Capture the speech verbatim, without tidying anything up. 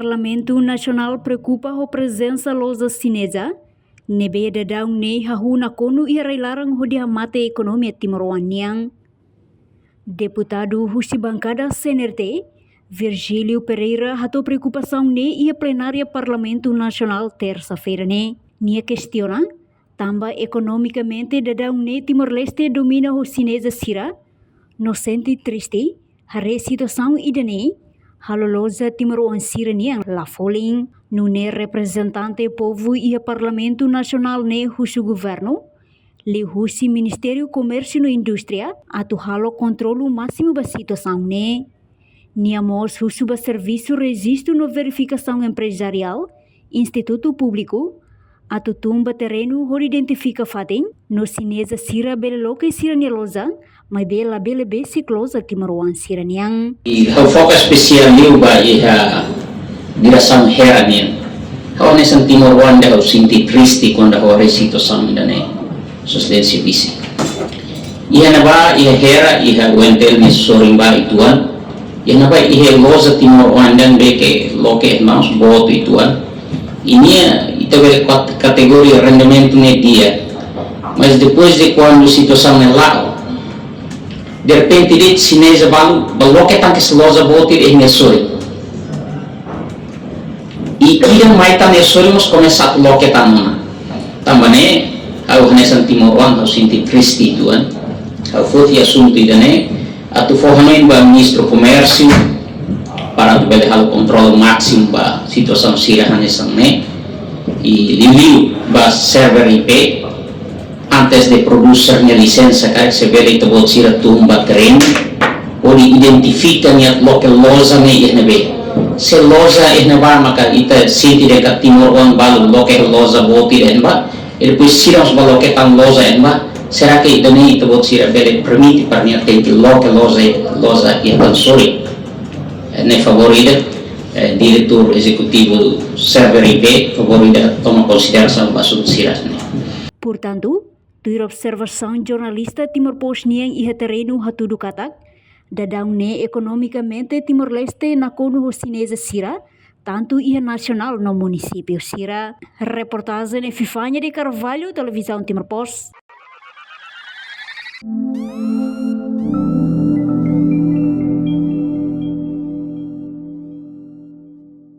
Parlamentu Nasionál preokupa ho prezensa loja xineza ne'ebé daudaun ne'e hahú nakonu iha rai-laran hodi hamate ekonomia timoroan nian. Deputadu husi bankada C N R T, Virgílio Pereira, hato'o preokupasaun ne'e iha plenária Parlamentu Nasionál tersa-feira ne'e. Nia kestiona tanba ekonomikamente daudaun ne'e Timor-Leste domina ho xineza sira, no sente triste haree situasaun ida-ne'e halo loja timoroan sira-nian la folin. Nune'e reprezentante povu iha Parlamentu Nasionál ne'e husu governu, liuhusi Ministériu Komérsiu no Indústria, atu halo kontrolu másimu ba situasaun ne'e. Nia mós husu ba Servisu Rejistu no Verifikasaun Emprezariál, Institutu Públiku, atu tun ba terrenu hodi identifika fatin no xineza sira bele loke sira-nia loja, maibé labele besik loja timoroan sira-nian. I ha'u foka espesiál liu ba iha diresaun Hera nian. Ha'u hanesan timoroan ida ha'u sente triste kuandu ha'u haree situasaun ida-ne'e, Sua Exelénsia Vise. Iha ne'ebá, iha Hera, iha U N T L nia sorin ba uitoan. Iha ne'ebá, iha loja timoroan ida ne'ebé ke loke maus boot uitoan. I nia, ita bele kat-, kategoria rendimentu ne'e di'ak. Mas depois de kuandu situasaun ne'e la'o, derrepente de'it xineza balu bá loke tan kedas loja boot ida iha nia sorin. I ida mai tan nia sorin mós komesa atu loke tan ona. Tanba ne'e, ha'u hanesan timoroan, ha'u sente triste uitoan. Ha'u foti asuntu ida-ne'e atu fó hanoin ba Ministru Komérsiu, para atu bele halo kontrolu másimu ba situasaun sira hanesan ne'e. I liuliu ba server I P, antes de prodús sira-nia lisensa karik, se bele ita-boot sira tun ba terrenu hodi identifika nia loke loja ne'e iha ne'ebé. Se loja iha ne'ebá maka ita sente dehan katak timoroan balu loke loja boot ida iha ne'ebá, i depois sira mós bá loke tan loja iha ne'ebá, será ke ida-ne'e ita-boot sira bele permite para nia tenke loke loja, loja iha tan sorin? Eh, ne'e favór ida, eh, Diretór Ezekutivu server I P, favór ida toma konsiderasaun ba asuntu sira-ne'e. Portantu, tuir observasaun jornalista Timor Post nian iha terrenu hatudu katak, daudaun ne'e ekonomikamente Timor-Leste nakonu ho xineza sira, tantu iha nasionál no munisípiu sira. Reportajen Epifania de Carvalho, Televizaun Timor Post.